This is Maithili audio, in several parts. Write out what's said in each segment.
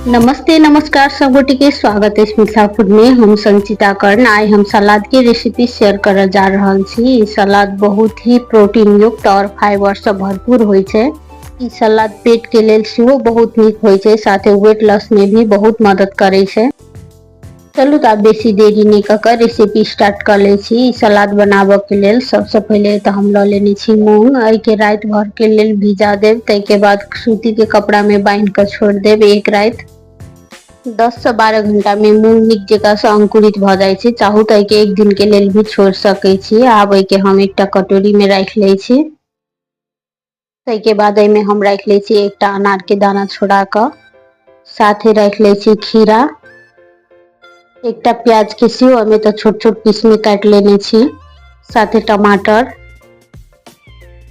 नमस्ते नमस्कार सब गोटे के स्वागत है मिथिला फूड में। हम संचिता कर्ण। आइ हम सलाद के रेसिपी शेयर करऽ जा रहल छी। ई सलाद बहुत ही प्रोटीन युक्त और फाइबर से भरपूर होइ छै। ई सलाद पेट के लेल सेहो बहुत नीक होइ छै, साथे वेट लॉस में भी बहुत मदद करै छै। चलू तऽ आब बेसी देरी नहि कऽ कऽ रेसिपी स्टार्ट कऽ लै छी। ई सलाद बनाबऽके लेल सबसँ पहिले तऽ हम लऽ लेने छी मूँग। एहिके राति भरके लेल भिजा देब, ताहिके बाद सूतीके कपड़ामे बान्हि कऽ छोड़ि देब एक राति। 10 से 12 घंटा में मूंग नीक जकाँ से अंकुरित भऽ जाइ छै। चाहू तऽ एहिके एक दिन के लेल भी छोड़ि सकै छी। आब एहिके हम एकटा कटोरी में राखि लै छी। ताहिके बाद एहिमे हम राखि लै छी एकटा अनार के दाना छोड़ा कऽ, साथे राखि लै छी खीरा, एकटा प्याज के सेहो एहिमे तऽ छोट छोट पीस में काटि लेने छी, साथे टमाटर,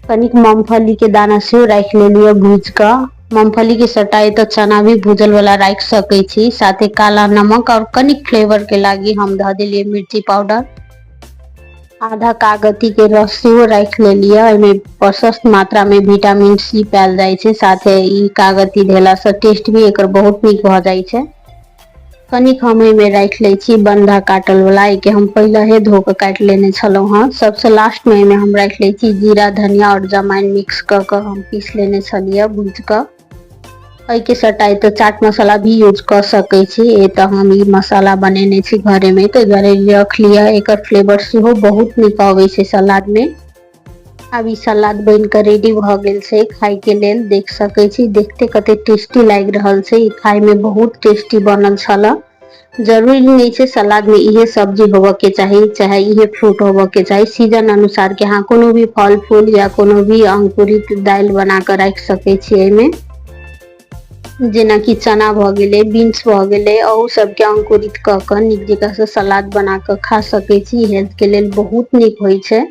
कनिक मूंगफली के दाना सेहो राखि लेलियै भूजि कऽ। मूंगफली के सटाइ तऽ चना भी भूजल वाला राखि सकै छी। साथे काला नमक और कनिक फ्लेवर के लागी हम धऽ देलियै मिर्ची पाउडर। आधा कागती के रस सेहो राखि लेलियै। एहिमे प्रशस्त मात्रा में विटामिन सी पायल जाइ छै, साथे ई कागती धेला से टेस्ट भी एकर बहुत नीक भऽ जाइ छै। कनिक हम एहिमे राखि लै छी बन्धा काटल वाला, एहिके हम पहिले धो कऽ काटि लेने छलहुँ हँ। सबसँ लास्ट में एहिमे हम राखि लै छी जीरा, धनिया और जमाइन मिक्स कऽ कऽ हम पीस लेने छलियै भूजि कऽ। एहिके सटाइ तऽ चाट मसाला भी यूज कऽ सकै छी। एतऽ हम ई मसाला बनेने छी घरे में, ताहि दुआरे रख लिअ। एकर फ्लेवर सेहो बहुत नीक अबै छै सलाद में। आब ई सलाद बनि कऽ रेडी भऽ गेल छै खाय के लेल। देख सकै छी, देखते कते टेस्टी लागि रहल छै। ई खाय में बहुत टेस्टी बनल छल। जरूरी नहि छै सलाद में इहे सब्जी होबऽ के चाही, चाहे इहे फ्रूट होबऽ के चाही। सीजन अनुसार के अहाँ कोनो भी फल फूल या कोनो भी अंकुरित दालि बना कऽ राखि सकै छी एहिमे, जेनाकि चना भऽ गेलै, बीन्स भऽ गेलै, अहू सबके अंकुरित कऽ कऽ नीक जकाँ से सलाद बना कऽ खा सकै छी। हेल्थ के लेल बहुत नीक होइ छै।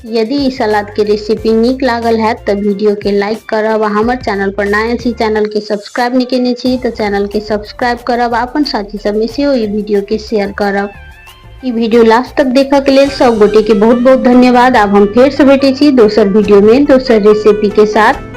यदि ई सलाद के रेसिपी नीक लागल हैत तऽ वीडियो के लाइक करब, आ हमर चैनल पर नया छी, चैनल के सब्सक्राइब नहि केने छी तऽ चैनल के सब्सक्राइब करब, आ अपन साथी सबमे सेहो ई वीडियो के शेयर करब। ई वीडियो लास्ट तक देखऽ के लेल सब गोटे के बहुत बहुत धन्यवाद। आब हम फेर से भेटै छी दोसर वीडियो में दोसर रेसिपी के साथ।